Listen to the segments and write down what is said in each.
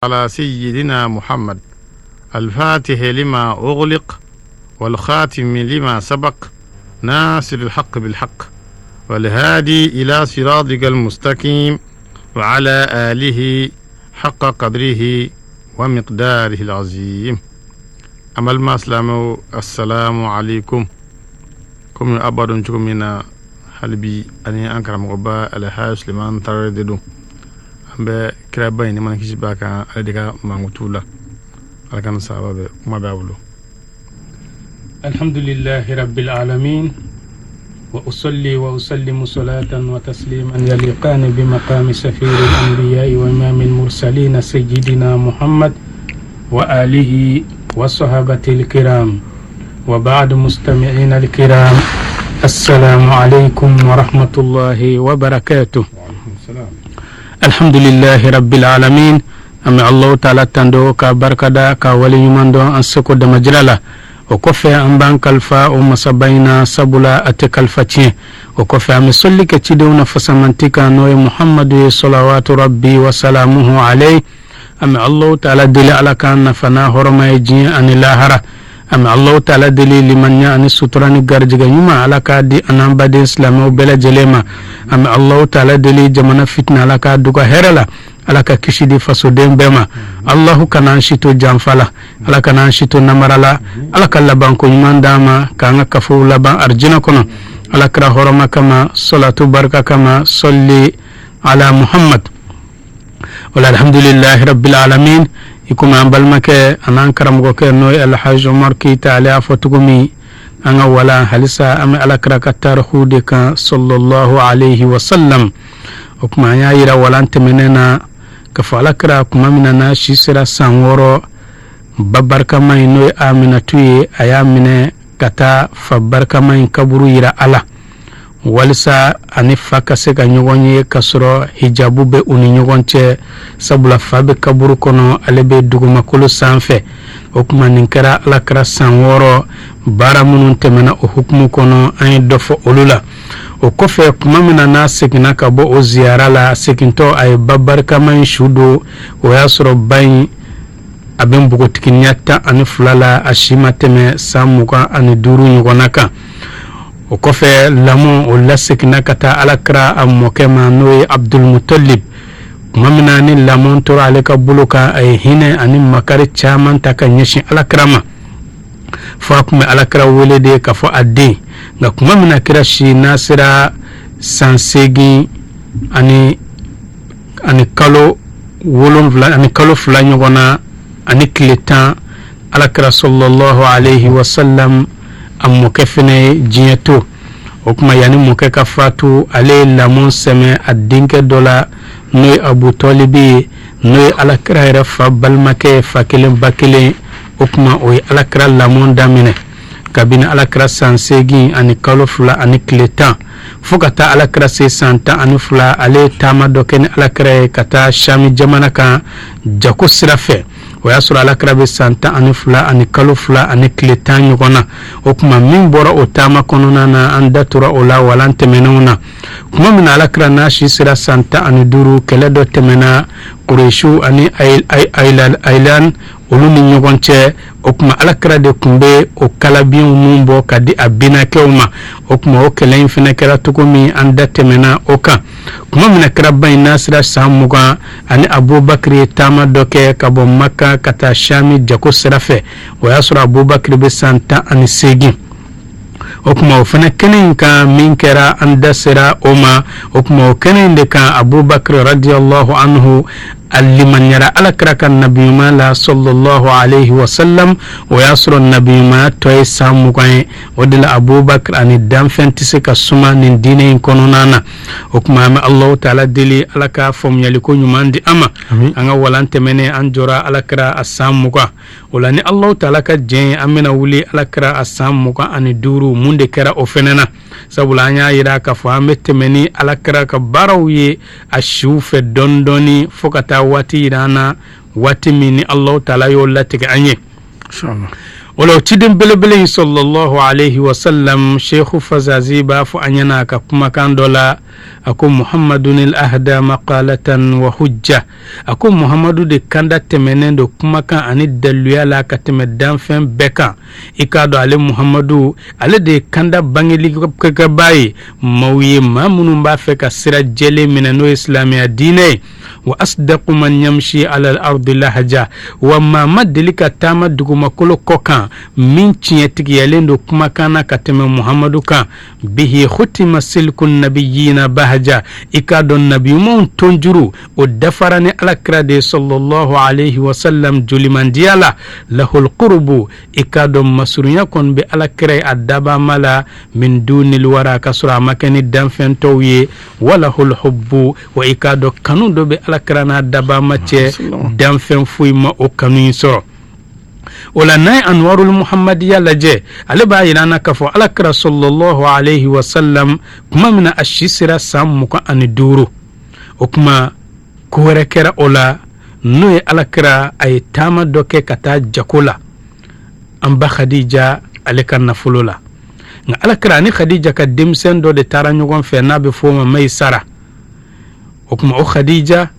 على سيدنا محمد الفاتح لما أغلق والخاتم لما سبق ناصر الحق بالحق والهادي إلى صراطك المستقيم وعلى آله حق قدره ومقداره العظيم. An balima silamɛw, assalamu alaikum. Komi aw b'a dɔn cogo min na, hali bi ani an karamɔgɔba Alhaji Suleiman Tarawele de don. An bɛ kiraba in, nɛɛma ni kisi b'a kan, ale de ka mankutu la. Ala ka ni sahaba bɛ kuma b'a bolo. الحمد لله رب العالمين، وأصلي وأسلم صلاة وتسليما يليقان بمقام سفير الأنبياء وإمام المرسلين سيدنا محمد وآله وصحابته الكرام. وبعد، مستمعين الكرام، السلام عليكم ورحمة الله وبركاته. الحمد لله رب العالمين. An bɛ Allahu Taala tando ka barikada ka waleɲuman dɔn an seko damajira la. O kɔfɛ, an b'an kalifa o masaba in na, sabula a tɛ kalifa tiɲɛ. O kɔfɛ, an bɛ sɔli kɛ cidenw na fasamanti kan, n'o ye Muhamadu ye, salawatu rabbi wa salamuhu alayhi. An bɛ Allahu Taala deli, Ala k'an nafa n'a hɔrɔma ye diɲɛ ani lahara. An bɛ Allahu Taala deli, limaniya ani sutura ni garijɛgɛ ɲuman, Ala k'a di an n'an baden silamɛw bɛɛ lajɛlen ma. An bɛ Allahu Taala deli, jamana fitina, Ala k'a duga hɛrɛ la, Ala ka kisi di fasoden bɛɛ ma. Allahu kana an si to janfa la, Ala kana an si to namara la, Ala ka labanko ɲuman d'an ma, k'an ka kafow laban arijinɛ kɔnɔ, Ala kira hɔrɔma kama, salatu barika kama, sɔli ala Muhammad. Wala alhamdulilahi rabbil alamin. I komi an balimakɛ an'an karamɔgɔkɛ, n'o ye Alhaji Omar Keyita, ale y'a fɔ cogo min, an ka wala halisa an bɛ Ala kira ka tarihu de kan, sallallahu alayhi wa sallam. O tuma, an y'a yira walan tɛmɛnen na k'a fɔ Ala kira, tuma min na n'a si sera san 6, ba barikama in, n'o ye Aminatu ye, a y'a minɛ ka taa fa barikama in kaburu yira a la, walisa ani fa ka se ka ɲɔgɔn ye ka sɔrɔ hijabu bɛ u ni ɲɔgɔn cɛ, sabula fa bɛ kaburu kɔnɔ, ale bɛ dugumakolo sanfɛ. O tuma, nin kɛra Ala kira san 6. Baara minnu tɛmɛna o hukumu kɔnɔ, an ye dɔ fɔ olu la. O kɔfɛ, tuma min na n'a seginna ka bɔ o ziyara la, a segintɔ, a ye ba barikama in su don. O y'a sɔrɔ ba in a bɛ npogotiginiya 12 la, a si ma tɛmɛ san 25 ɲɔgɔnna kan. O kɔfɛ, lamɔ o laseginna ka taa Ala kira a mɔkɛ ma, n'o ye Abdulmutalib. Tuma min na ni lamɔ tora ale ka bolo kan, a ye hinɛ ani makari caman ta ka ɲɛsin Ala kira ma, fo a tun bɛ Ala kira wele de k'a fɔ a den. Nka tuma min na kira si n'a sera san 8 ani kalo 7 ani kalo 2 ɲɔgɔn na ani tile 10, Ala kira sallallahu alayhi wa sallam, a mɔkɛ fɛnɛ ye diɲɛ to. O tuma, yanni mɔkɛ ka fatu, ale ye lamɔ sɛmɛ a denkɛ dɔ la, n'o ye Abu Tɔlibi ye, n'o ye Ala kira yɛrɛ fa balimakɛ, fa kelen ba kelen. O tuma, o ye Ala kira lamɔ daminɛ kabini Ala kira san 8 ani kalo 2 ani tile 10 fo ka taa Ala kira se san 12. Ale ye taama dɔ kɛ ni Ala kira ye ka taa Sami jamana kan jago sira fɛ. O y'a sɔrɔ Ala kira bɛ san 12 ani kalo 2 ani tile 10 ɲɔgɔn na. O tuma, min bɔra o taama kɔnɔna na, an da tora o la walan tɛmɛnenw na. Tuma min na Ala kira n'a si sera san 15, kɛlɛ dɔ tɛmɛna Kuresiw ani Ayilan olu ni ɲɔgɔn cɛ. O tuma, Ala kira de tun bɛ o kalabiyenw nun bɔ ka di a binakɛw ma. O tuma, o kɛlɛ in fana kɛra cogo min, an da tɛmɛna o kan. Tuma min na kiraba in n'a sera san 20, ani Abubakar ye taama dɔ kɛ ka bɔ Maka ka taa Sami jago sira fɛ. O y'a sɔrɔ Abubakar bɛ san 18. O tuma, o fana kɛnɛ in kan, min kɛra, an da sera o ma. O tuma, o kɛnɛ in de kan, Abubakar radiyallahu anhu a limaniyara Ala kira ka nabiɲuman la, sallallahu alayhi wa sallam. O y'a sɔrɔ nabiɲumanya tɔ ye san 20 ye. O de la, Abubakar ani danfɛn tɛ se ka suma nin diinɛ in kɔnɔna na. O tuma, an bɛ Alahu Taala deli, Ala ka faamuyaliko ɲuman di an ma. An ka walan tɛmɛnen, an jɔra Ala kira a san 20. O la, ni Alahu Taala ka jɛn ye, an bɛna wuli Ala kira a san 25, mun de kɛra o fɛnɛ na, sabula an y'a yira k'a fɔ an bɛ tɛmɛ ni Ala kira ka baaraw ye a siw fɛ dɔɔni dɔɔni, fo ka taa waati yira an na, waati min ni Alahu Taala y'o latigɛ an ye. O la o ciden belebele in sallallahu alayhi wa sallam, Sheikhu Fazazi b'a fɔ an ɲɛna a ka kumakan dɔ la, a ko muhammadunil ahda maqalatan wa hujja. A ko Muhammadu de kanda tɛmɛnen don kumakan ani daluya la ka tɛmɛ danfɛn bɛɛ kan. I k'a dɔn, ale Muhammadu, ale de ye kanda bangelikɛba ye maaw ye, maa minnu b'a fɛ ka sira jɛlen minɛ, n'o ye silamɛya diinɛ ye. Wa asdaqu man yamshi ala al-ardi lahaja, wa maa ma deli ka taama dugumakolo kɔ kan min tiɲɛtigiyalen don kumakan na ka tɛmɛ Muhammadu kan. Bihi khutima silku nabiyina bahaja, i k'a dɔn nabiɲumanw tonjuru o dafara ni alakira de sallallahu alayhi wa sallam jolimandiya la. Lahul qurubu, i k'a dɔn masurunya kɔni bɛ alakira ye a dabama la, min dunil wara, ka sɔrɔ a ma kɛ ni danfɛn tɔw ye. Walahul hubbu, wa i k'a dɔn kanu dɔ bɛ alakira n'a dabama cɛ, danfɛn foyi ma o kanu in sɔrɔ. O la, n'a ye Anwarul Muhammadiya lajɛ, ale b'a yira an na k'a fɔ alakira sallallahu alayhi wa sallam, tuma min na a si sera san 25, o tuma ko wɛrɛ kɛra o la, n'o ye alakira a ye taama dɔ kɛ ka taa jago la an ba Khadija ale ka nafolo la. Nka alakira ani Khadija ka denmisɛn dɔ de taara ɲɔgɔn fɛ, n'a bɛ fɔ o ma Maisara. O tuma o Khadija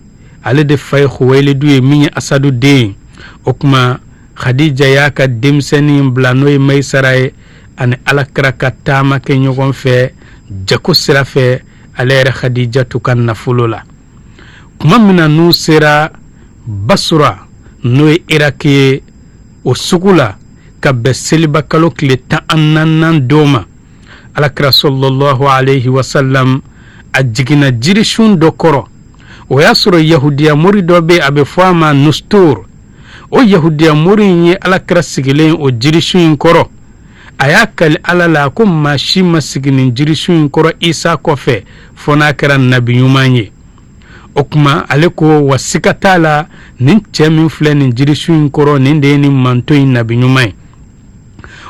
ale de fa ye Khuwailidu ye, min ye Asadu den ye. O tuma Khadija y'a ka denmisɛnnin bila, n'o ye Maisara ye, ani alakira ka taama kɛ ɲɔgɔn fɛ jago sira fɛ ale yɛrɛ Khadijatu ka nafolo la. Tuma min na n'u sera Basura, n'o ye Iraki ye, o sugu la ka bɛn seliba kalo tile 14nan don ma, alakira sallallahu alayhi wa sallam a jiginna jirisun dɔ kɔrɔ. O y'a sɔrɔ yahudiya mori dɔ bɛ, a bɛ fɔ a ma Nustur. O yahudiya mori in ye alakira sigilen o jirisun in kɔrɔ. A y'a kali Ala la ko maa si ma sigi nin jirisun in kɔrɔ Isa kɔfɛ fo n'a kɛra nabi ɲuman ye. O tuma ale ko wa siga t'a la, nin cɛ min filɛ nin jirisun in kɔrɔ, nin de ye nin manto in nabi ɲuman ye.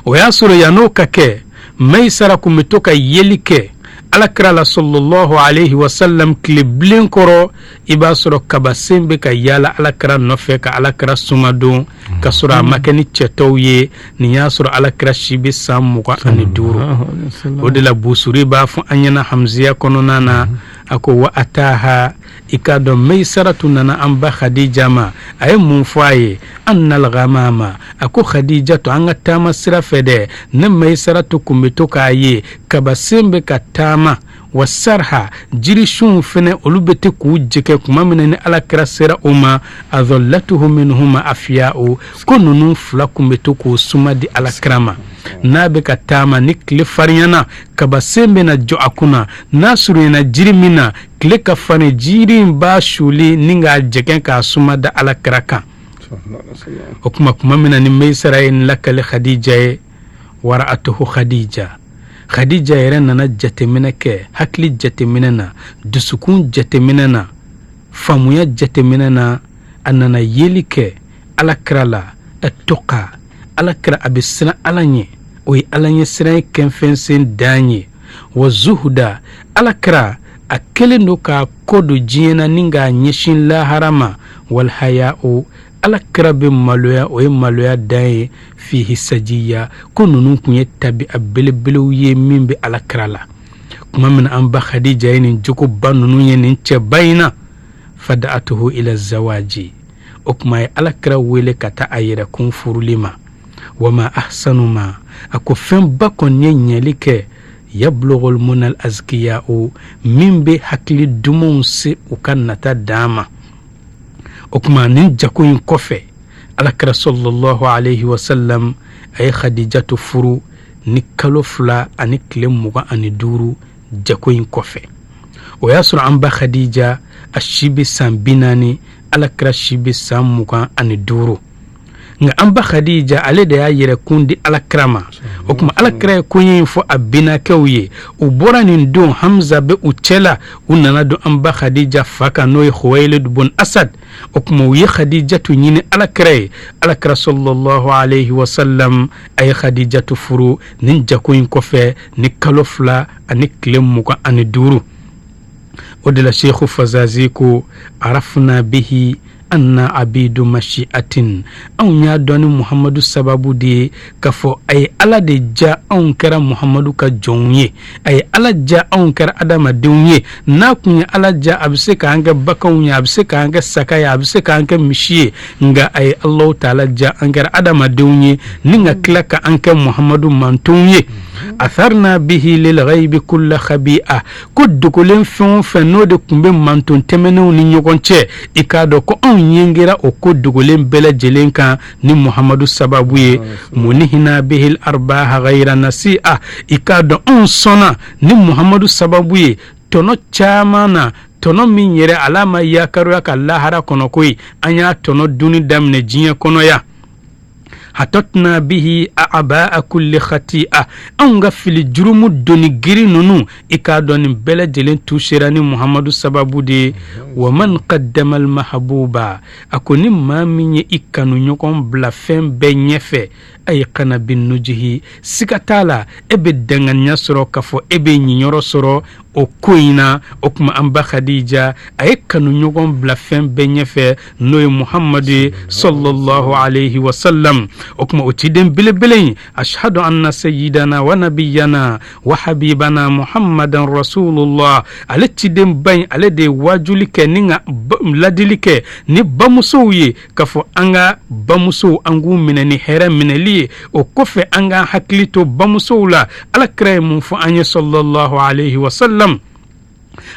O y'a sɔrɔ yann'o ka kɛ, Maisara kun bɛ to ka yeli kɛ alakira la sallallahu alayhi wa sallam tile bilen kɔrɔ. I b'a sɔrɔ kabasen bɛ ka yaala alakira nɔfɛ ka alakira sumadon, ka sɔrɔ a ma kɛ ni cɛ tɔw ye. Nin y'a sɔrɔ alakira si bɛ san 25. O de la Busuri b'a fɔ an ɲɛna Hamziya kɔnɔna na, a ko wa ataha, i k'a dɔn Maisara tun nana an ba Khadija ma. A ye mun fɔ a ye? Annal ghamama, a ko Khadija to an ka taama sira fɛ dɛ, ne Maisara to kun bɛ to k'a ye kabasen bɛ ka taama, wa sarha, jirisunw fɛnɛ olu bɛ te k'u jɛgɛ tuma min na ni alakira sera o ma, adallatuhu minhuma afiya'u, ko ninnu fila kun bɛ to k'o suma di alakira ma n'a bɛ ka taama. Ni tile farinyana, kabasen bɛ na jɔ a kunna. N'a surunyana jiri min na, tile ka farin, jiri in b'a suli ni k'a jɛgɛn k'a suma da alakira kan. O tuma, tuma min na ni Maisara ye nin lakale Khadija ye, wara'atuhu Khadija, Khadija yɛrɛ nana jateminɛ kɛ, hakili jateminɛ na, dusukun jateminɛ na, faamuya jateminɛ na, a nana yeli kɛ alakira la. Ɛtɔka, alakira a bɛ siran Ala ɲɛ, o ye Ala ɲɛ siran ye kɛnfɛnsen dan ye. Wa zuhuda, alakira a kɛlen don k'a kɔ don diɲɛ na ni k'a ɲɛsin lahara ma. Walhaya, o alakira bɛ maloya, o ye maloya dan ye. Fihi sajiya, ko ninnu tun ye tabi'a belebelew ye min bɛ alakira la. Tuma min an ba Khadija ye nin jogoba ninnu ye nin cɛba in na, fada'atuhu ila zawaji, o tuma ye alakira wele ka taa a yɛrɛ kun furuli ma. Wama ahsanu ma, a ko fɛnba kɔni ye ɲɛli kɛ, yablugul munal azkiya'u, min bɛ hakili dumanw se u ka nata dan ma. O tuma nin jago in kɔfɛ, alakira sallallahu alayhi wa sallam a ye Khadijatu furu ni kalo 2 ani tile 25 jago in kɔfɛ. O y'a sɔrɔ an ba Khadija a si bɛ san 40, alakira si bɛ san 25. Nka an ba Khadija ale de y'a yɛrɛ kun di alakira ma. O tuma alakira ye koɲɛ in fɔ a binakɛw ye. U bɔra nin don, Hamza bɛ u cɛ la, u nana don an ba Khadija fa kan, n'o ye Khuwaylid bun Asad. O tuma u ye Khadijatu ɲini alakira ye. Alakira sallallahu alayhi wa sallam a ye Khadijatu furu nin jago in kɔfɛ ni kalo 2 ani tile 25. O de la Sheikhu Fazazi ko arafna bihi Anna abidu mashiatin, anw y'a dɔn ni Muhamadu sababu de ye k'a fɔ a ye Ala de ja anw kɛra Muhamadu ka jɔnw ye, a ye Ala ja anw kɛra adamadenw ye. N'a kun ye Ala ja, a bɛ se k'an kɛ baganw ye, a bɛ se k'an kɛ saga ye, a bɛ se k'an kɛ misi ye, nka a ye Alahu taala ja an kɛra adamadenw ye ni ka tila ka an kɛ Muhamadu mantonw ye. Atharna bihi lil ghaibi kulla khabi'a, ko dogolen fɛn o fɛn n'o de tun bɛ manton tɛmɛnenw ni ɲɔgɔn cɛ, i k'a dɔn ko anw yengera o ko dogolen bɛɛ lajɛlen kan ni Muhamadu sababu ye. Munihina bihil arbaha ghayra nasi'a, i k'a dɔn anw sɔnna ni Muhamadu sababu ye tɔnɔ caman na, tɔnɔ min yɛrɛ ala ma yakaruya ka lahara kɔnɔ koyi, an y'a tɔnɔ dunni daminɛ diɲɛ kɔnɔ yan. Hatatna bihi a'baa kulli khati'a, anw ka fili jurumu doni girin ninnu, i k'a dɔn nin bɛɛ lajɛlen tusera ni Muhamadu sababu de ye. Wa man qaddama al mahbuba, a ko ni maa min ye i kanu ɲɔgɔn bila fɛn bɛɛ ɲɛfɛ, ayqana bin nujihi, siga t'a la e bɛ danganiya sɔrɔ k'a fɔ e bɛ ɲinyɔrɔ sɔrɔ o ko in na. O tuma an ba Khadija a ye kanu ɲɔgɔn bila fɛn bɛɛ ɲɛfɛ, n'o ye Muhamadu ye sallallahu alayhi wa sallam. O tuma o ciden belebele in, ashhadu anna sayyidana wa nabiyana wa habibana muhammadan rasulullah, ale ciden ba in, ale de ye waajuli kɛ ni ka ladili kɛ ni bamusow ye k'a fɔ an ka bamusow an k'u minɛ ni hɛrɛ minɛli ye. O kɔfɛ an k'an hakili to bamusow la. Ala kira ye mun fɔ an ye sallallahu alayhi wa sallam?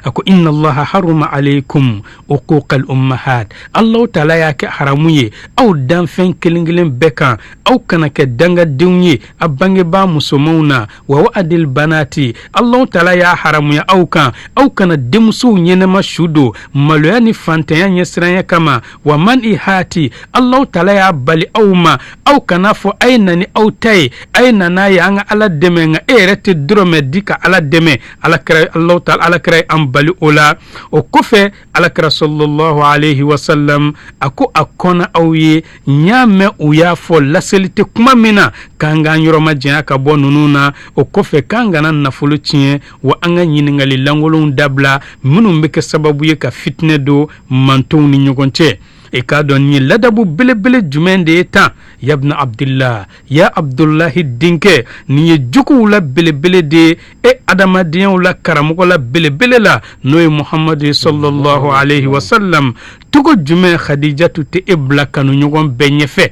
A ko inna allaha haruma alaykum uquqal ummahat, Allahu taala y'a kɛ haramu ye aw danfɛn kelen kelen bɛɛ kan, aw kana kɛ dangadenw ye a bangebaa musomanw na. Wa wa'adil banati, Allahu taala y'a haramuya aw kan, aw kana denmusow ɲɛnama su don maloya ni fantanya ɲɛsiranya kama. Wa man ihati, Allahu taala y'a bali aw ma, aw kana fɔ a ye na ni aw ta ye, a ye na n'a ye an ka Ala dɛmɛ, nka e yɛrɛ tɛ dɔrɔmɛ di ka Ala dɛmɛ. Alakira, Allahu taala, alakira ye an bali o la. O kɔfɛ alakira sallallahu alayhi wa sallam a ko a kɔnna aw ye, n y'a mɛn u y'a fɔ laseli tɛ kuma min na, k'an k'an yɔrɔ majanya ka bɔ ninnu na. O kɔfɛ k'an kana nafolo tiɲɛ, wa an ka ɲininkali lankolonw dabila minnu bɛ kɛ sababu ye ka fitinɛ don mantonw ni ɲɔgɔn cɛ. I k'a dɔn nin ye ladabu belebele jumɛn de ye tan? Yabna abdillah, ya abdullahi denkɛ, nin ye jogow la belebele de ye e adamadenyaw la karamɔgɔ la belebele la, n'o ye muhamadu ye sallallahu alayhi wa sallam. Cogo jumɛn khadijatu tɛ e bila kanu ɲɔgɔn bɛɛ ɲɛfɛ?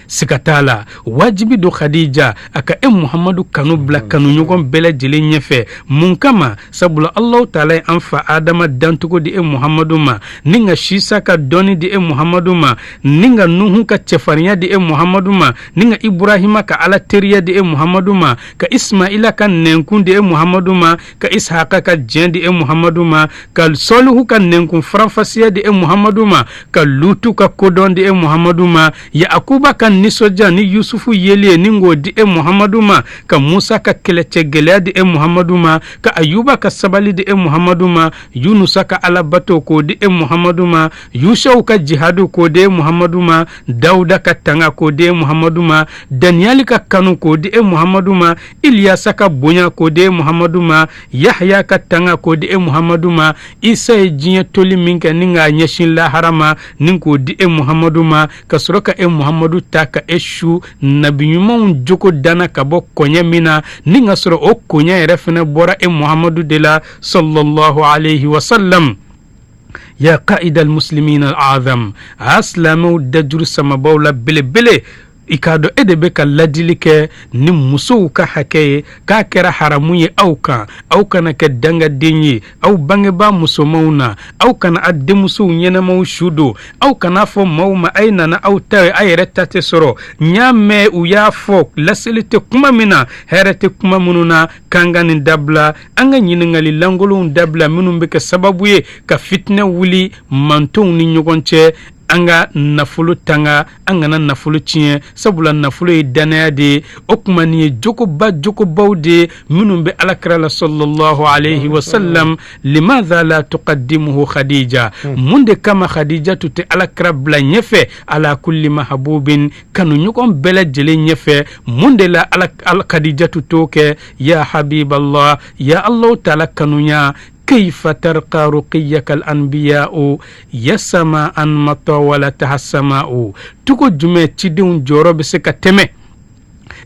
Siga t'a la, wajibi don khadija a ka e muhamadu kanu bila kanu ɲɔgɔn bɛɛ lajɛlen ɲɛfɛ. Mun kama? Sabula Allahu taala ye an fa adama dancogo di e muhamadu ma, ni ka sisa ka dɔnni di e muhamadu ma, ni ka nuhu ka cɛfarinya di e muhamadu ma, ni ka iburahima ka ala teriya di e muhamadu ma, ka ismaila ka nɛnkun di e muhamadu ma, ka ishaka ka jɛn di e muhamadu ma, ka sɔlihu ka nɛnkun faranfasiya di e muhamadu ma, ka lutu ka kodɔn di e muhamadu ma, yakuba ka nisɔndiya ni yusufu yeli ye ni k'o di e muhamadu ma, ka musa ka kɛlɛcɛ gɛlɛya di e muhamadu ma, ka ayuba ka sabali di e muhamadu ma, yunusa ka alabato k'o di e muhamadu ma, yusaw ka jihadu k'o di e muhamadu ma, dawuda ka tanga k'o di e muhamadu ma, daniyali ka kanu k'o di e muhamadu ma, iliyasa ka bonya k'o di e muhamadu ma, yahya ka tanga k'o di e muhamadu ma, isa ye diɲɛ toli min kɛ ni k'a ɲɛsin lahara ma ni k'o di e muhamadu ma, ka sɔrɔ ka e muhamadu ta ka e su nabi ɲumanw jogo danna ka bɔ koɲɛ min na, ni ka sɔrɔ o koɲɛ yɛrɛ fɛnɛ bɔra e muhamadu de la sallallahu alayhi wa sallam. Ya qaida almuslimina alazam, a silamɛw dajuru samabaw la belebele, i k'a dɔn e de bɛ ka ladili kɛ ni musow ka hakɛ ye, k'a kɛra haramu ye aw kan, aw kana kɛ dangaden ye aw bangebaa musomanw na, aw kana a denmusow ɲɛnamaw su don, aw kana fɔ maaw ma a ye nana aw ta ye, a yɛrɛ ta tɛ sɔrɔ. N y'a mɛn u y'a fɔ laseli tɛ kuma min na, hɛrɛ tɛ kuma minnu na, k'an ka nin dabila, an ka ɲininkali lankolonw dabila minnu bɛ kɛ sababu ye ka fitinɛ wuli mantonw ni ɲɔgɔn cɛ. An ka nafolo tanga, an kana nafolo tiɲɛ, sabula nafolo ye dannaya de ye. O tuma nin ye jogoba jogobaw de ye minnu bɛ alakira la sallallahu alayhi wa sallam. Limadha la tuqaddimuhu khadija, mun de kama khadija tun tɛ alakira bila ɲɛfɛ ala kulli mahabubin, kanu ɲɔgɔn bɛɛ lajɛlen ɲɛfɛ? Mun de la ala khadija tun t'o kɛ? Ya habiballah, ya Allahu taala kanuya. Kayfa tarqa ruqiyaka al-anbiya'u ya sama'an matawalataha sama'u. Cogo jumɛn cidenw jɔyɔrɔ bɛ se ka tɛmɛ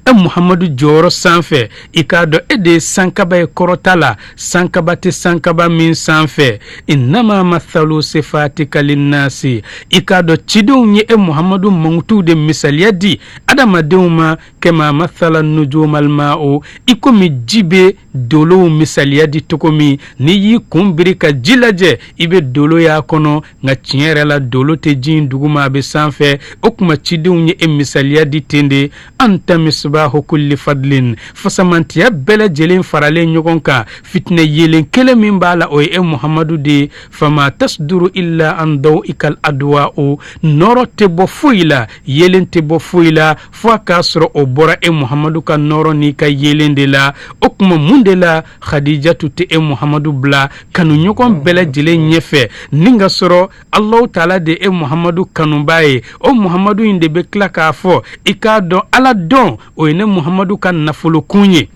e Muhamadu jɔyɔrɔ sanfɛ? I k'a dɔn e de ye sankaba ye kɔrɔta la, sankaba tɛ sankaba min sanfɛ. Innama mathalu sifatika linnasi. I k'a dɔn cidenw ye e Muhamadu mankutuw de misaliya di adamadenw ma. Kama mathala nujumal ma'u, i komi ji bɛ dolow misaliya di cogo min. N'i y'i kun biri ka ji lajɛ, i bɛ dolo y'a kɔnɔ, nka tiɲɛ yɛrɛ la dolo tɛ ji in duguma, a bɛ sanfɛ. O tuma cidenw ye e misaliya di ten de. Anta misbahu kulli fadlin, fasamantiya bɛɛ lajɛlen faralen ɲɔgɔn kan, fitinɛ yeelen kelen min b'a la, o ye e Muhamadu de ye. Fama tasduru illa an dawikal adwa'u, nɔɔrɔ tɛ bɔ foyi la, yeelen tɛ bɔ foyi la fo a k'a sɔrɔ o bɔra e Muhamadu ka nɔɔrɔ n'i ka yeelen de la. O tuma mun de la Khadijatu tɛ e Muhamadu bila kanuɲɔgɔn bɛɛ lajɛlen ɲɛfɛ, ni ka sɔrɔ Alahu taala de e Muhamadu kanubaa ye? O Muhamadu in de bɛ tila k'a fɔ, i k'a dɔn Ala dɔn, o ye ne Muhamadu ka nafolokun ye.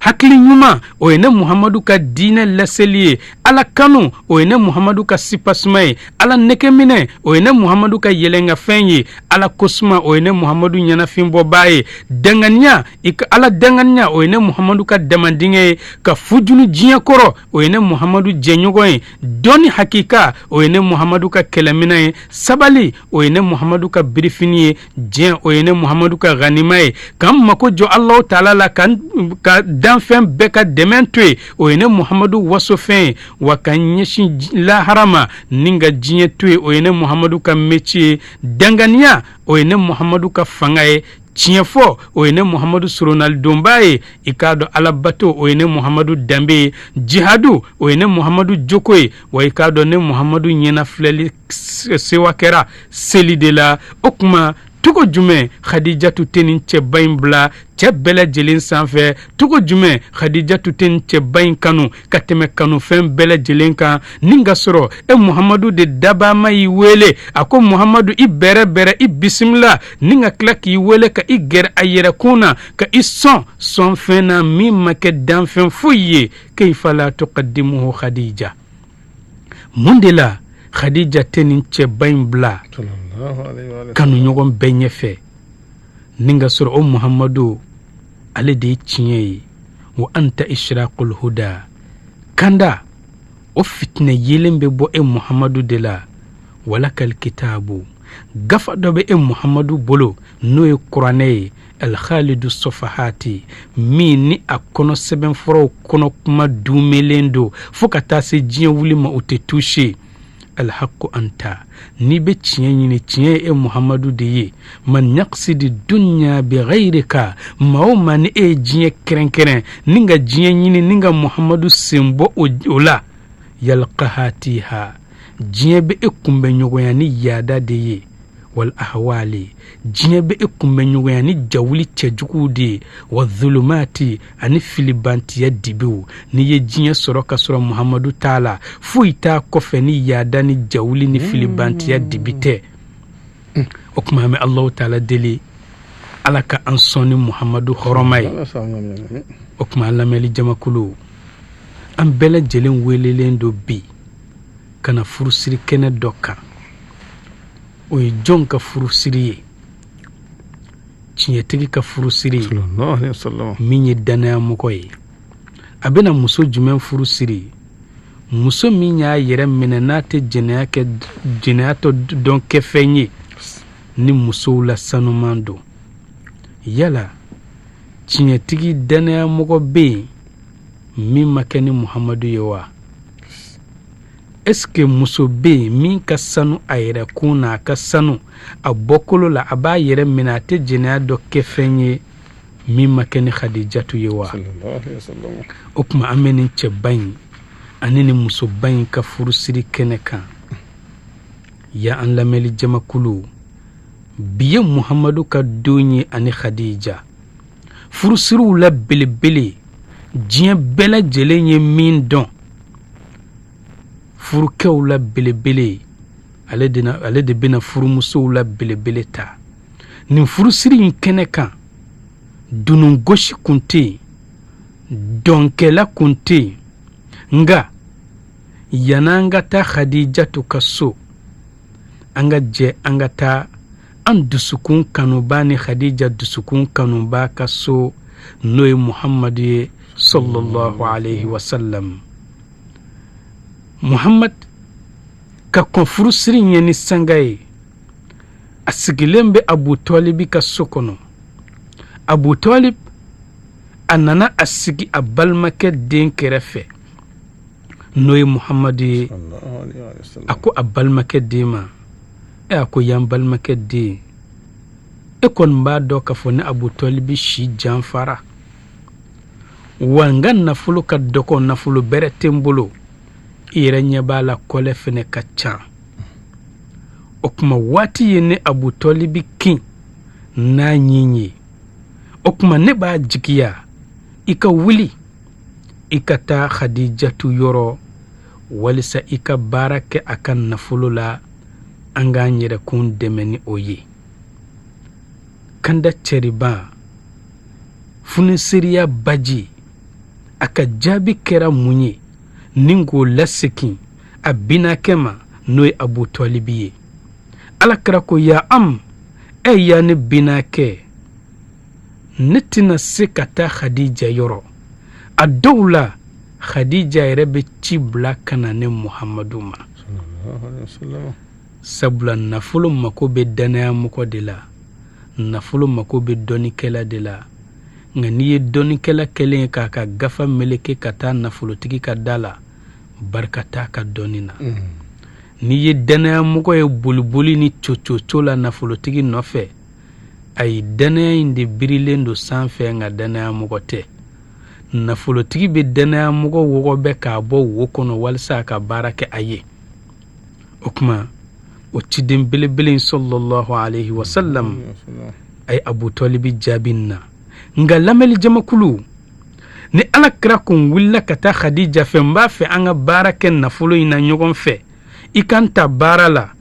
Hakili ɲuman, o ye ne Muhamadu ka diinɛ laseli ye. Ala kanu, o ye ne Muhamadu ka sipasuma ye. Ala nɛgɛminɛ, o ye ne Muhamadu ka yɛlɛnkafɛn ye. Ala kosuma, o ye ne Muhamadu ɲɛnafinbɔbaa ye. Danganiya, i ka Ala danganiya, o ye ne Muhamadu ka damandingɛ ye. Ka fujunu diɲɛ kɔrɔ, o ye ne Muhamadu jɛɲɔgɔn ye. Dɔnni hakika, o ye ne Muhamadu ka kɛlɛminɛ ye. Sabali, o ye ne Muhamadu ka birifini ye. Diɲɛ, o ye ne Muhamadu ka ganima ye. Ka n mako jɔ Alahu taala la, ka danfɛn bɛɛ ka dɛmɛ to yen, o ye ne Muhamadu wasofɛn ye. Wa ka n ɲɛsin lahara ma ni ka diɲɛ to yen, o ye ne Muhamadu ka métier ye. Danganiya, o ye ne Muhamadu ka fanga ye. Tiɲɛ fɔ, o ye ne Muhamadu soronalidonbaa ye. I k'a dɔn alabato, o ye ne Muhamadu danbe ye. Jihadu, o ye ne Muhamadu joko ye. Wa i k'a dɔn ne Muhamadu ɲɛnafilɛli sewa kɛra seli de la. O tuma cogo jumɛn Khadijatu tɛ nin cɛba in bila cɛ bɛɛ lajɛlen sanfɛ? Cogo jumɛn Khadijatu tɛ nin cɛba in kanu ka tɛmɛ kanufɛn bɛɛ lajɛlen kan, ni ka sɔrɔ e Muhamadu de dabama y'i wele, a ko Muhamadu, i bɛrɛ bɛrɛ, i bisimila, ni ka tila k'i wele ka i gɛrɛ a yɛrɛkun na, ka i sɔn sɔnfɛn na min ma kɛ danfɛn foyi ye? Kayfa la tuqaddimuhu Khadija. Mun de la Khadija tɛ nin cɛba in bila kanuɲɔgɔn bɛɛ ɲɛfɛ, ni ka sɔrɔ o Muhamadu ale de ye tiɲɛ ye? Wa anta ishraqul huda, kanda o fitinɛ yeelen bɛ bɔ e Muhamadu de la. Walakal kitabu, gafa dɔ bɛ e Muhamadu bolo, n'o ye kuranɛ ye. Alkhalidu sɔfahati, min ni a kɔnɔ sɛbɛnfuraw kɔnɔ kuma duumɛlen don fo ka taa se diɲɛ wuli ma, o tɛ touché. Alhaqu anta, n'i bɛ tiɲɛ ɲini, tiɲɛ ye e Muhamadu de ye. Man yaqsidi dunya bi ghayrika, maa o maa ni e ye diɲɛ kɛrɛnkɛrɛn ni ka diɲɛ ɲini ni ka Muhamadu sen bɔ o la, yalqaha tiha, diɲɛ bɛ e kunbɛnɲɔgɔnya ni yaada de ye. Wal ahwali, diɲɛ bɛ e kunbɛnɲɔgɔnya ni jawuli cɛjuguw de ye. Wa zulumati, ani filibantiya dibiw. N'i ye diɲɛ sɔrɔ ka sɔrɔ Muhamadu t'a la, foyi t'a kɔfɛ ni yaada ni jawuli ni filibantiya dibi tɛ. O tuma an bɛ Alahu taala deli, Ala ka an sɔn ni Muhamadu hɔrɔma ye. O tuma an lamɛnli jamakulu, an bɛɛ lajɛlen welelen don bi ka na furusiri kɛnɛ dɔ kan. O ye jɔn ka furusiri ye? Tiɲɛtigi ka furusiri ye, min ye dannayamɔgɔ ye. A bɛna muso jumɛn furu siri? Muso min y'a yɛrɛ minɛ n'a tɛ jɛnɛya kɛ, jɛnɛya tɔ dɔn kɛfɛn ye, ni musow la sanuman don. Yala tiɲɛtigi dannayamɔgɔ bɛ yen min ma kɛ ni Muhamadu ye wa? Est-ce que muso bɛ yen min ka sanu a yɛrɛ kun na, a ka sanu a bɔkolo la, a b'a yɛrɛ minɛ, a tɛ jɛnɛya dɔ kɛ fɛn ye, min ma kɛ ni Khadijatu ye wa? O tuma an bɛ nin cɛba in ani nin musoba in ka furusiri kɛnɛ kan. Ya an lamɛnli jamakulu, bi ye Muhamadu ka don ye ani Khadija. Furusiriw la belebele, diɲɛ bɛɛ lajɛlen ye min dɔn, furukɛw la belebele, ale de bɛna furumusow la belebele ta. Nin furusiri in kɛnɛ kan, dunungosi kun tɛ yen, dɔnkɛla kun tɛ yen, nka Yan'an ka taa Khadijatu ka so, an ka jɛ an ka taa an dusukun kanuba ni Khadija dusukun kanuba ka so, n'o ye Muhammadu ye sallallahu alayhi wa sallam. Muhammad ka kɔn furusiri ɲɛ ni sanga ye, a sigilen bɛ Abu Talibi ka so kɔnɔ. Abu Talib a nana a sigi a balimakɛ den kɛrɛfɛ, n'o ye Muhammadu ye. A ko a balimakɛ den ma, e a ko yan balimakɛ den, e kɔni b'a dɔn k'a fɔ ne Abu Talibi si janfara, wa n ka nafolo ka dɔgɔ, nafolo bɛrɛ tɛ n bolo, i yɛrɛ ɲɛ b'a la kɔlɛ fɛnɛ ka ca. O tuma waati ye ne Abu Talibi kin n'a ɲin ye. O tuma ne b'a jigiya i ka wuli i ka taa Khadijatu yɔrɔ walisa i ka baara kɛ a ka nafolo la, an k'an yɛrɛkun dɛmɛ ni o ye. Kanda cɛriba funiseriya baji, a ka jaabi kɛra mun ye ni k'o lasegin a binakɛ ma, n'o ye Abu Talibi ye? Ala kira ko, ya am, e ya ne binakɛ, ne tɛna se ka taa Khadija yɔrɔ. A dɔw la Khadija yɛrɛ bɛ ci bila ka na ne Muhamadu ma, sabula nafolo mako bɛ dannayamɔgɔ de la, nafolo mako bɛ dɔnnikɛla de la. Nka n'i ye dɔnnikɛla kɛlen ye k'a ka gafa meleke ka taa nafolotigi ka da la, barika t'a ka dɔnni na. N'i ye dannayamɔgɔ ye boliboli ni cococo la nafolotigi nɔfɛ, ayi, dannaya in de birilen don sanfɛ, nka dannayamɔgɔ tɛ. Nafolotigi bɛ dannayamɔgɔ wɔgɔbɛ k'a bɔ wo kɔnɔ walisa a ka baara kɛ a ye. O tuma o ciden belebele in sallallahu alayhi wa sallam a ye Abu Talibi jaabi nin na. Nka lamɛnli jamakulu, ni ala kira kun wulila ka taa Khadija fɛ, n b'a fɛ an ka baara kɛ nafolo in na ɲɔgɔn fɛ, i ka n ta baara la,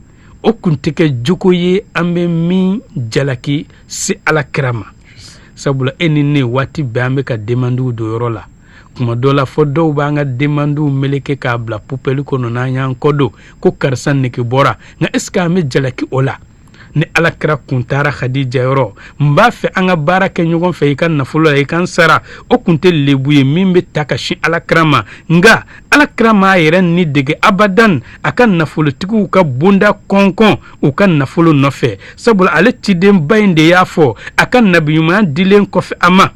o kun tɛ kɛ jogo ye an bɛ min jalaki se ala kira ma. Sabula e ni ne waati bɛɛ an bɛ ka demandiw don yɔrɔ la, kuma dɔ la fɔ dɔw b'an ka demandiw meleke k'a bila pupɛli kɔnɔ n'an y'an kɔ don ko karisa nege bɔra. Nka est ce que an bɛ jalaki o la? Ni ala kira kun taara Khadija yɔrɔ, n b'a fɛ an ka baara kɛ ɲɔgɔn fɛ i ka nafolo la, i ka n sara, o kun tɛ lebu ye min bɛ ta ka sin ala kira ma. Nka ala kira m'a yɛrɛ ni dege abadan a ka nafolotigiw ka bonda kɔnkɔn u ka nafolo nɔfɛ, sabula ale cidenba in de y'a fɔ a ka nabiɲumanya dilen kɔfɛ a ma,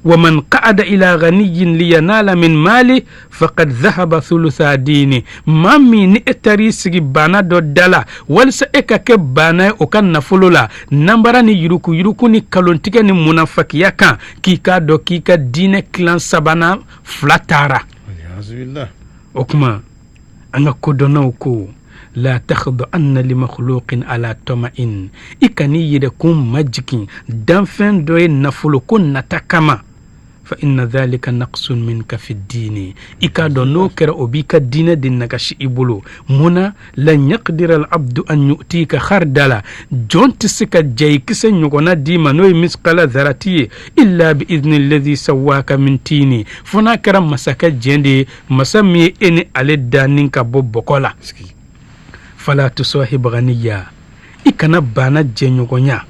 waman qa'ada ila ghaniyin liyanala min mali faqad dhahaba thulutha dini. Maa min ni e taar'i sigi baana dɔ da la walisa e ka kɛ baana ye o ka nafolo la, nanbara ni yurukuyuruku ni kalontigɛ ni munafakiya kan, k'i k'a dɔn k'i ka diinɛ kilan sabanan fila taara. O tuma an ka kodɔnnaw ko, la takhda anna li makhluqin ala tama'in, i kan'i yɛrɛkun majigin danfɛn dɔ ye nafolo ko nata kama, fa inna dhalika naqsun minka fi dini. I k'a dɔn n'o kɛra, o b'i ka diinɛ de nagasi i bolo. Mun na? Lan yaqdira al abdu an yu'tika khardala, jɔn tɛ se ka jayikisɛ ɲɔgɔnna d'i ma, n'o ye miskala zarati ye, illa bi idhni alladhi sawwaka min tini, fo n'a kɛra masakɛ jɛn de ye, masa min ye e ni ale da ni ka bɔ bɔgɔ la. Fala tusahib ghaniya, i kana baana jɛɲɔgɔnya,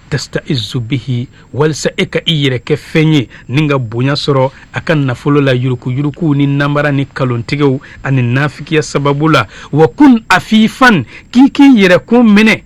tastaizu bihi, walisa e ka i yɛrɛ kɛ fɛn ye ni ka bonya sɔrɔ a ka nafolo la, yurukuyurukuw ni namara ni kalontigɛw ani nafikiya sababu la. Wa kun afifan, k'i k'i yɛrɛkun minɛ,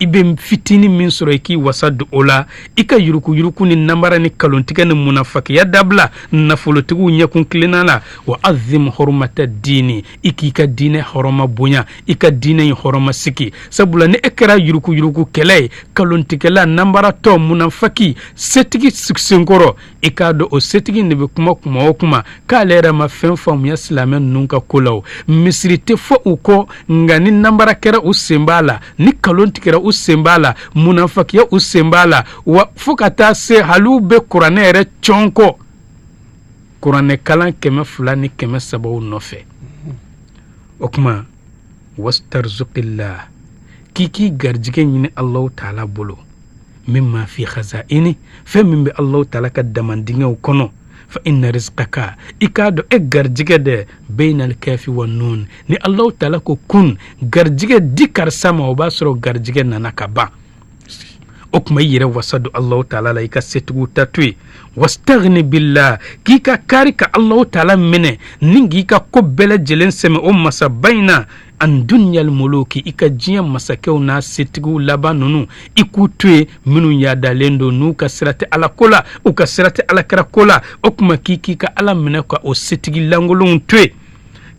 i bɛ fitinin min sɔrɔ i k'i wasa don o la, i ka yurukuyuruku ni namara ni kalontigɛ ni munafakiya dabila nafolotigiw ɲɛkun tilenna la. Wa azim hurmata diini, i k'i ka diinɛ hɔrɔma bonya, i ka diinɛ in hɔrɔma sigi. Sabula ni e kɛra yurukuyuruku kɛlɛ ye, kalontigɛla, nambaratɔ, munafaki, setigi senkɔrɔ, i k'a dɔn o setigi de bɛ kuma kuma o kuma k'ale yɛrɛ ma fɛn faamuya silamɛ ninnu ka ko la. O misiri tɛ fɔ u kɔ, nka ni nanbara kɛra u sen b'a la, ni kalon tigɛra u sen b'a la, munafakiya u sen b'a la, wa fo ka taa se hali bɛ kuranɛ yɛrɛ cɔn kɔ kuranɛ kalan 200 ni 300 nɔfɛ. O tuma wastarzukillah, k'i k'i garijɛgɛ ɲini Alahu taala bolo, mimma fi khazaini, fɛn min bɛ Alahu taala ka damandingɛw kɔnɔ. Fa inna rizqaka, i k'a dɔn e garijɛgɛ dɛ, bainal kafi wa nun, ni Alahu taala ko kun, garijɛgɛ di karisa ma, o b'a sɔrɔ garijɛgɛ nana ka ban. O tuma i yɛrɛ wasa don Alahu taala la, i ka setigiw ta to yen. Wastaghni billah, k'i ka kari ka Alahu taala minɛ ni k'i ka ko bɛɛ lajɛlen sɛmɛ o masaba in na. An dunyal muluki, i ka diɲɛ masakɛw n'a setigiw laban ninnu, i k'u to yen, minnu yadalen don, n'u ka sira tɛ Ala ko la, u ka sira tɛ Alakira ko la. O tuma k'i k'i ka Ala minɛ ka o setigi lankolonw to yen.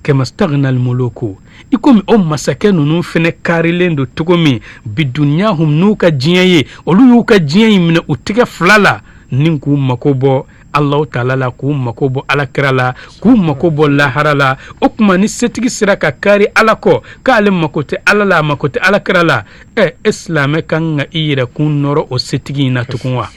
Kamastaghna almuluku, i komi o masakɛ ninnu fɛnɛ karilen don cogo min, bidunyahum, n'u ka diɲɛ ye, olu y'u ka diɲɛ in minɛ u tɛgɛ fila la ni k'u mako bɔ Alahu taala la, k'u mako bɔ Alakira la, k'u mako bɔ lahara la. O tuma ni setigi sera ka kari Ala kɔ, k'ale mako tɛ Ala la, a mako tɛ Alakira la, e silamɛ kan ka i yɛrɛ kun nɔrɔ o setigi in na tugun wa?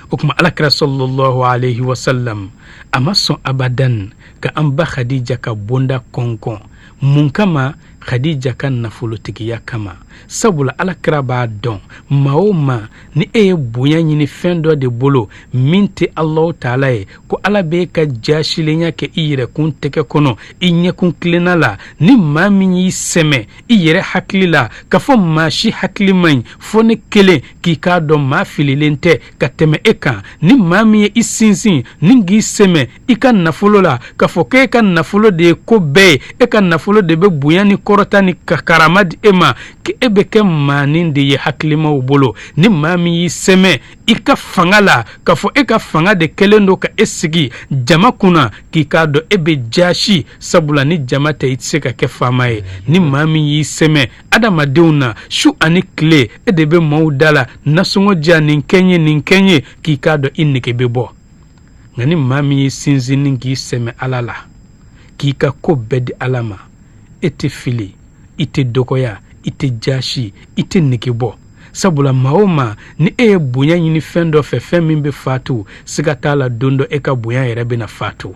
O tuma Alakira sallallahu alayhi wa sallam a ma sɔn abadan ka an ba Khadija ka bonda kɔnkɔn. Mun kama? Khadija ka nafolotigiya kama. Sabula Alakira b'a dɔn, maa o maa ni e ye bonya ɲini fɛn dɔ de bolo min tɛ Alahu taala ye, ko Ala b'e ka jasilenya kɛ i yɛrɛkun tɛgɛ kɔnɔ, i ɲɛkun tilenna la. Ni maa min y'i sɛmɛ i yɛrɛ hakili la k'a fɔ maa si hakili man ɲi fɔ ne kelen, k'i k'a dɔn maa fililen tɛ ka tɛmɛ e kan. Ni maa min ye i sinsin ni k'i sɛmɛ i ka nafolo la k'a fɔ k'e ka nafolo de ye ko bɛɛ ye, e ka nafolo de bɛ bonya ni kɔrɔta ni karama di e ma, k'e bɛ kɛ maanin de ye hakilimaw bolo. Ni maa min y'i sɛmɛ i ka fanga la k'a fɔ e ka fanga de kɛlen don ka e sigi jama kunna, k'i k'a dɔn e bɛ jaasi, sabula ni jama tɛ i tɛ se ka kɛ faama ye. Ni maa min y'i sɛmɛ adamadenw na su ani tile, e de bɛ maaw da la nasɔngɔ diya, nin kɛ n ye, nin kɛ n ye, k'i k'a dɔn i nege bɛ bɔ. Nka ni maa min y'i sinsin ni k'i sɛmɛ Ala la, k'i ka ko bɛɛ di Ala ma, e tɛ fili, i tɛ dɔgɔya, i tɛ jaasi, i tɛ nege bɔ. Sabula maa o maa ni e ye bonya ɲini fɛn dɔ fɛ, fɛn min bɛ fatu, siga t'a la don dɔ e ka bonya yɛrɛ bɛna fatu.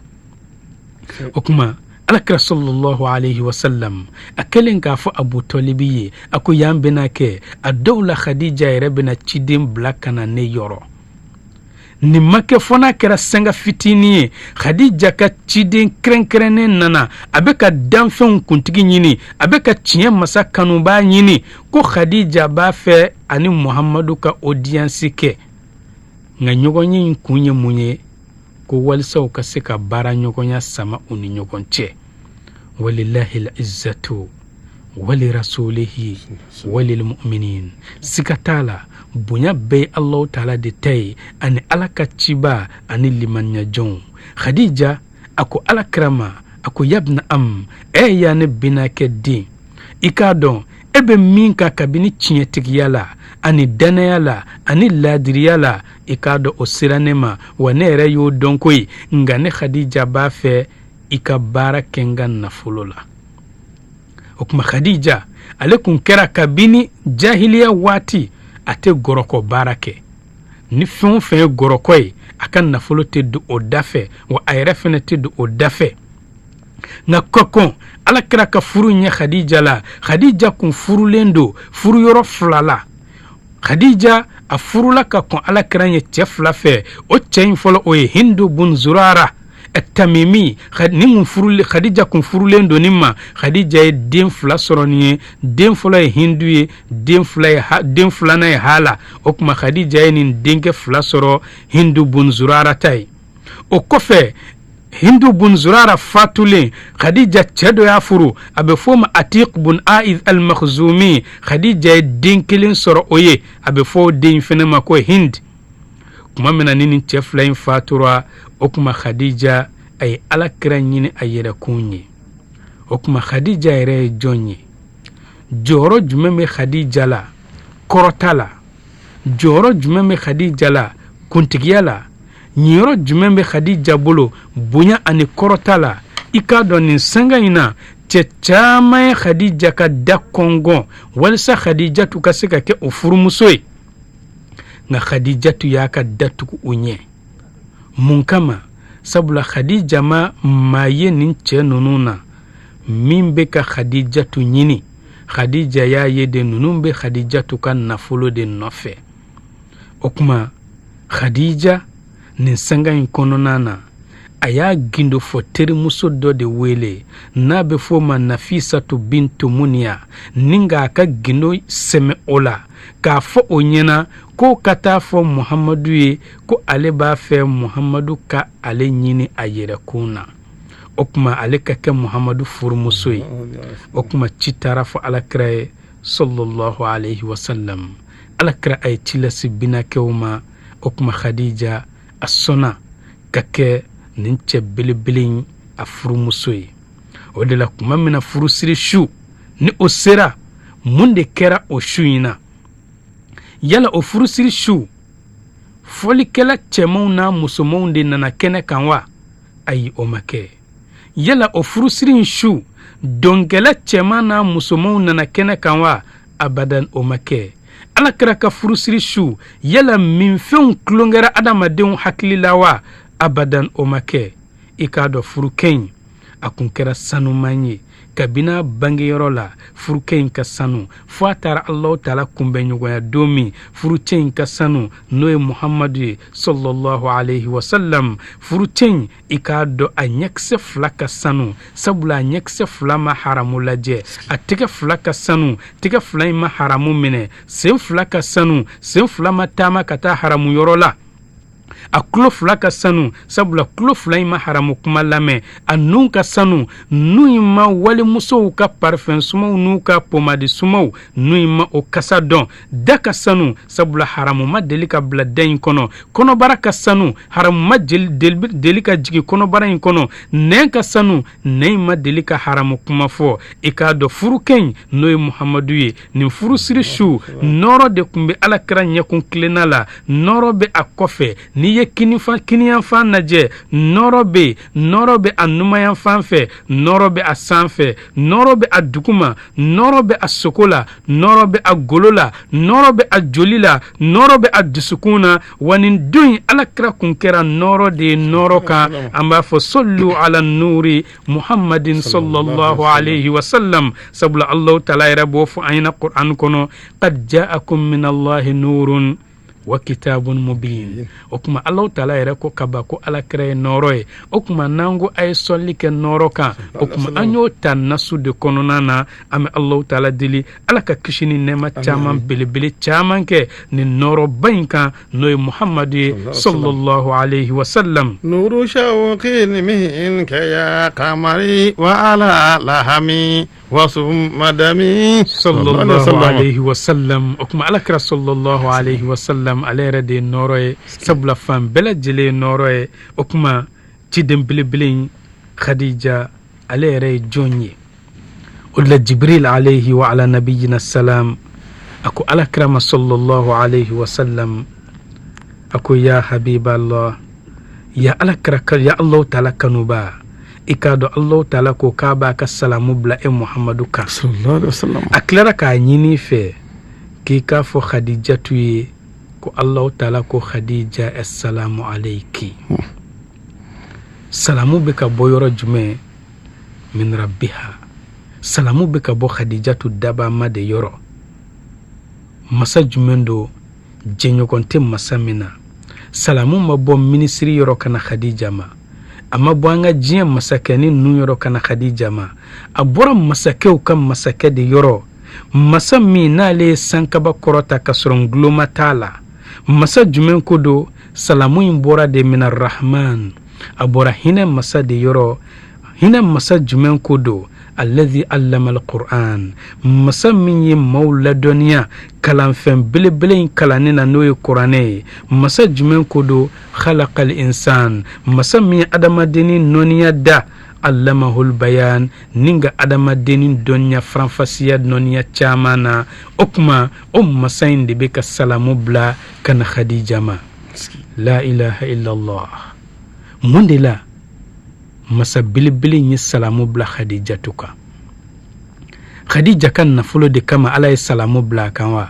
O tuma Alakira sallallahu alayhi wa sallam a kɛlen k'a fɔ Abu Tɔlibi ye, a ko y'an bɛna kɛ a dɔw la Khadija yɛrɛ bɛna ciden bila ka na ne yɔrɔ. Nin ma kɛ fo n'a kɛra sanga fitinin ye, Khadija ka ciden kɛrɛnkɛrɛnnen nana, a bɛ ka danfɛnw kuntigi ɲini, a bɛ ka tiɲɛ masa kanubaa ɲini, ko Khadija b'a fɛ ani Muhamadu ka odiyansi kɛ. Nka ɲɔgɔnye in kun ye mun ye? Ko walisa u ka se ka baara ɲɔgɔnya sama u ni ɲɔgɔn cɛ. Walilahi izzatu wali rasulihi walil mu'minin. Siga t'a la, bonya bɛɛ ye Alahu taala de ta ye, ani Ala ka ciba ani limaniyajɔnw. Khadija a ko Ala kira ma, a ko yabna am, e ya ne binakɛ den, i k'a dɔn e bɛ min kan kabini tiɲɛtigiya la ani dannaya la ani laadiriya la, i k'a dɔn o sera ne ma, wa ne yɛrɛ y'o dɔn koyi. Nka ne Khadija b'a fɛ i ka baara kɛ n ka nafolo la. O tuma Khadija ale kun kɛra kabini jahiliya waati a tɛ gɔrɔkɔ baara kɛ. Ni fɛn o fɛn ye gɔrɔkɔ ye, a ka nafolo tɛ don o da fɛ, wa a yɛrɛ fɛnɛ tɛ don o da fɛ. Nka ka kɔn Ala kira ka furu ɲɛ Khadija la, Khadija kun furulen don furuyɔrɔ fila la. Khadija a furula ka kɔn Ala kira ɲɛ cɛ fila fɛ. O cɛ in fɔlɔ, o ye Hindu bun Zurara Tamimi. Nin kun furule, Khadija kun furulen don nin ma. Khadija ye den fila sɔrɔ nin ye. Den fɔlɔ ye Hindu ye, den filanan ye Hala. O tuma Khadija ye nin denkɛ fila sɔrɔ Hindu bun Zurara ta ye. O kɔfɛ Hindu bun Zurara fatulen, Khadija cɛ dɔ y'a furu, a bɛ f'o ma Atiq bun Aiz al-Makhzumi. Khadija ye den kelen sɔrɔ o ye, a bɛ fɔ o den in fɛnɛ ma ko Hind. Tuma min na ni nin cɛ fila in fatura, o tuma Khadija a ye Ala kira ɲini a yɛrɛkun ye. O tuma Khadija yɛrɛ ye jɔn ye? Jɔyɔrɔ jumɛn bɛ Khadija la kɔrɔta la? Jɔyɔrɔ jumɛn bɛ Khadija la kuntigiya la? Ɲiyɔrɔ jumɛn bɛ Khadija bolo bonya ani kɔrɔta la? I k'a dɔn nin sanga in na, cɛ caman ye Khadija ka da kɔngɔn walisa Khadijatu ka se ka kɛ o furumuso ye. Nka Khadijatu y'a ka da tugu u ɲɛ. Mun kama? Sabula Khadija ma maa ye nin cɛ ninnu na min bɛ ka Khadijatu ɲini. Khadija y'a ye de ninnu bɛ Khadijatu ka nafolo de nɔfɛ. O tuma Khadija Nin sanga in kɔnɔna na, a y'a gindofɔ terimuso dɔ de wele n'a bɛ fɔ o ma Nafisatu bintu Muniya, ni k'a ka gindo sɛmɛ o la, k'a fɔ o ɲɛna k'o ka taa fɔ Muhamadu ye ko ale b'a fɛ Muhamadu ka ale ɲini a yɛrɛkun na. O tuma ale ka kɛ Muhamadu furumuso ye. O tuma ci taara fɔ alakira ye sallallahu alayhi wa sallam. Alakira a ye ci lase binakɛw ma. O tuma Khadija a sɔnna ka kɛ nin cɛ belebele in a furumuso ye. O de la tuma min na furusiri su ni o sera, mun de kɛra o su in na? Yala o furusiri su fɔlikɛla cɛmanw n'a musomanw de nana kɛnɛ kan wa? Ayi, o ma kɛ. Yala o furusiri in su dɔnkɛla cɛman n'a musomanw nana kɛnɛ kan wa? Abadan, o ma kɛ. Alakira ka furusiri su, yala minfɛnw tulonkɛra adamadenw hakili la wa? Abadan, o ma kɛ. I k'a dɔn furukɛ in a kun kɛra sanuman ye kabini a bangeyɔrɔ la. Furukɛ in ka sanu fo a taara Alahu taala kunbɛnɲɔgɔnya don min. Furucɛ in ka sanu, n'o ye Muhamadu ye sallallahu alayhi wa sallam. Furucɛ in, i k'a dɔn a ɲɛkisɛ fila ka sanu, sabula a ɲɛkisɛ fila ma haramu lajɛ. A tɛgɛ fila ka sanu, tɛgɛ fila in ma haramu minɛ. Sen fila ka sanu, sen fila ma taama ka taa haramu yɔrɔ la. A tulo fila ka sanu, sabula tulo fila in ma haramu kuma lamɛn. A nun ka sanu, nun in ma walimusow ka parifɛn sumaw n'u ka pomadi sumaw, nun in ma o kasa dɔn. Da ka sanu, sabula haramu ma deli ka bila da in kɔnɔ. Kɔnɔbara ka sanu, haramu ma deli ka jigin kɔnɔbara in kɔnɔ. Nɛn ka sanu, nɛn in ma deli ka haramu kuma fɔ. I k'a dɔn furukɛ in, n'o ye Muhamadu ye, nin furusiri su nɔɔrɔ de tun bɛ alakira ɲɛkun tilenna la, nɔɔrɔ bɛ a kɔfɛ. N'i ye kiniyanfan lajɛ, nɔɔrɔ bɛ yen, nɔɔrɔ bɛ a numanyanfan fɛ, nɔɔrɔ bɛ a sanfɛ, nɔɔrɔ bɛ a duguma, nɔɔrɔ bɛ a sogo la, nɔɔrɔ bɛ a golo la, nɔɔrɔ bɛ a joli la, nɔɔrɔ bɛ a dusukun na. Wa nin don in alakira kun kɛra nɔɔrɔ de ye nɔɔrɔ kan. An b'a fɔ sɔlu ala nuri muhammadin sallallahu alayhi wa sallam, sabula Allahu taala yɛrɛ b'o fɔ an ɲɛna Qur'an kɔnɔ, qad ja'akum min Allahi nurun wa kitabun mubin. O tuma Allahu taala yɛrɛ ko kaba ko alakira ye nɔɔrɔ ye. O tuma n'an ko a ye sɔli kɛ nɔɔrɔ kan, o tuma an y'o ta nasu de kɔnɔna na. An bɛ Allahu taala deli Ala ka kisi ni nɛɛma caman belebele caman kɛ nin nɔɔrɔba in kan, n'o ye Muhamadu ye sallallahu alayhi wa sallam. Nuru shawqin minka ya qamari wa ala lahami wa summa dami sallallahu alayhi wa sallam. O tuma alakira sallallahu alayhi wa sallam, ale yɛrɛ de ye nɔɔrɔ ye, sabula fan bɛɛ lajɛlen ye nɔɔrɔ ye. O tuma ciden belebele in Khadija, ale yɛrɛ ye jɔn ye? O de la Jibril alayhi wa ala nabiyina salam a ko alakira ma sallallahu alayhi wa sallam, a ko ya habiballah, ya alakira, ya Allahu taala kanuba, i k'a dɔn Allahu taala ko k'a b'a ka salamu bila e Muhamadu kan. A tilara k'a ɲini i fɛ k'i k'a fɔ Khadijatu ye ko Allahu taala ko Khadija assalamu alayki. Salamu bɛ ka bɔ yɔrɔ jumɛn? Min rabbiha. Salamu bɛ ka bɔ Khadijatu dabama de yɔrɔ. Masa jumɛn don jɛɲɔgɔn tɛ masa min na? Salamu ma bɔ minisiri yɔrɔ ka na Khadija ma, a ma bɔ an ka diɲɛ masakɛnin ninnu yɔrɔ ka na Khadija ma, a bɔra masakɛw ka masakɛ de yɔrɔ, masa min n'ale ye sankaba kɔrɔta ka sɔrɔ nguloma t'a la. Masa jumɛn ko don? Salamu in bɔra de mina rahman, a bɔra hinɛ masa de yɔrɔ. Hinɛ masa jumɛn ko don? Alladhi allama alquran, masa min ye maaw ladɔnniya kalanfɛn belebele in kalanni na, n'o ye kuranɛ ye. Masa jumɛn ko don? Khalaqal insan, masa min ye adamadennin nɔniya da, allamahul bayan, ni ka adamadennin dɔnniya faranfasiya nɔniya caman na. O tuma o masa in de bɛ ka salamu bila ka na Khadija ma. La ilaha illallah. Mun de la masa belebele in ye salamu bila Khadijatu kan? Khadija ka nafolo de kama Ala ye salamu bila a kan wa?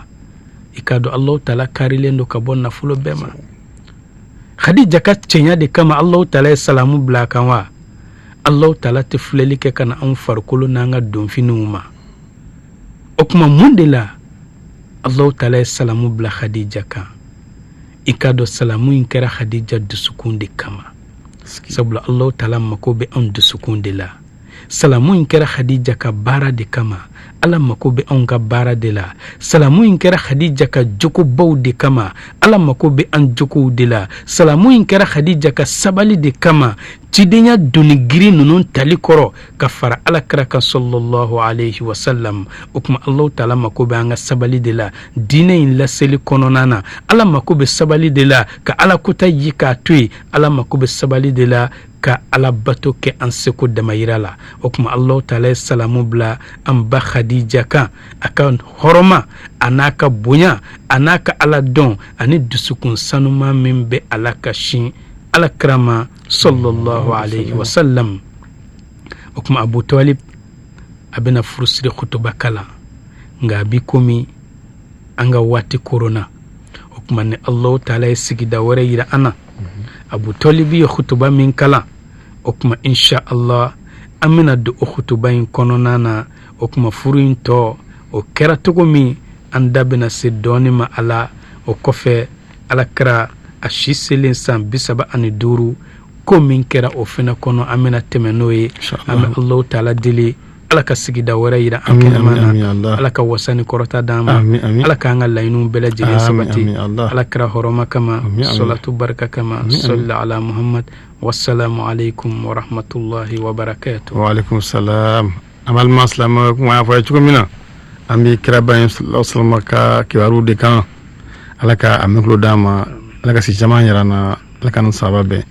I k'a dɔn Allahu taala karilen don ka bɔ nafolo bɛɛ ma. Khadija ka cɛɲa de kama Allahu taala ye salamu bila a kan wa? Allahu taala tɛ filɛli kɛ ka na anw farikolo n'an ka donfiniw ma. O tuma mun de la Allahu taala ye salamu bila Khadija kan? I k'a dɔn salamu in kɛra Hadija dusukun de kama, sabula Alahu taala mako bɛ anw dusukun de la. Salamu in kɛra Hadija ka baara de kama, Ala mako bɛ anw ka baara de la. Salamu in kɛra Hadija ka jogobaw de kama, Ala mako bɛ an jogow de la. Salamu in kɛra Hadija ka sabali de kama, cidenya doni girin ninnu tali kɔrɔ ka fara Ala kira kan sallallahu alayhi wa sallam. O tuma Alahu taala mako bɛ an ka sabali de la diinɛ in laseli kɔnɔna na. Ala mako bɛ sabali de la ka Ala kota yi k'a to yen. Ala mako bɛ sabali de la ka Ala bato kɛ an seko damayira la. O tuma Alahu taala ye salamu bila an ba Khadija kan, a ka hɔrɔma a n'a ka bonya a n'a ka Ala dɔn ani dusukun sanuman min bɛ ala ka sin Ala kira ma sallallahu alayhi wa sallam. O tuma Abu Talib a bɛna furusiri kutuba kalan, nka a bi komi an ka waati koronna. O tuma ni Alahu taala ye sigida wɛrɛ yira an na, Abu Talib ye kutuba min kalan, o tuma insha Allah an bɛna don o kutuba in kɔnɔna na. O tuma furu in tɔ o kɛra cogo min, an da bɛna se dɔɔni ma a la. O kɔfɛ Ala kira a si selen san 35, ko min kɛra o fana kɔnɔ, an bɛna tɛmɛ n'o ye. An bɛ Alahu taala deli Ala ka sigida wɛrɛ yira an kɛnɛma na, Ala ka wasa ni kɔrɔta d'an ma, Ala k'an ka laɲiniw bɛɛ lajɛlen sabati, Ala kira hɔrɔma kama, salatu barika kama, salli ala Muhammad. Wassalamu alaikum wa rahmatullahi wa barakatuh. Wa alaikum salam. An balima silamɛw, kuma y'a fɔ a ye cogo min na, an bɛ kiraba in sallallahu alaihi wasallam ka kibaru de kan. Ala ka a mɛn tulo d'an ma, Ala ka si caman yira an na, Ala ka nin sababa bɛn.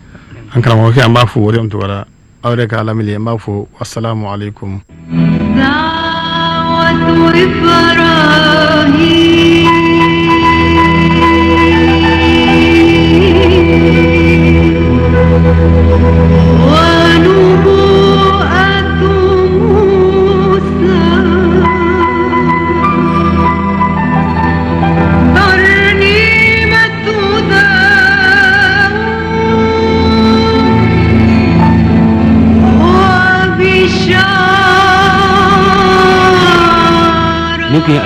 An karamɔgɔkɛ, an b'a fo o de tɔgɔ la, aw yɛrɛ ka lamɛnni, an b'a fo wassalamu alaikum. دعوة إبراهيم ونبوءة موسى ترنيمة داود وبشارة. Nin kun ye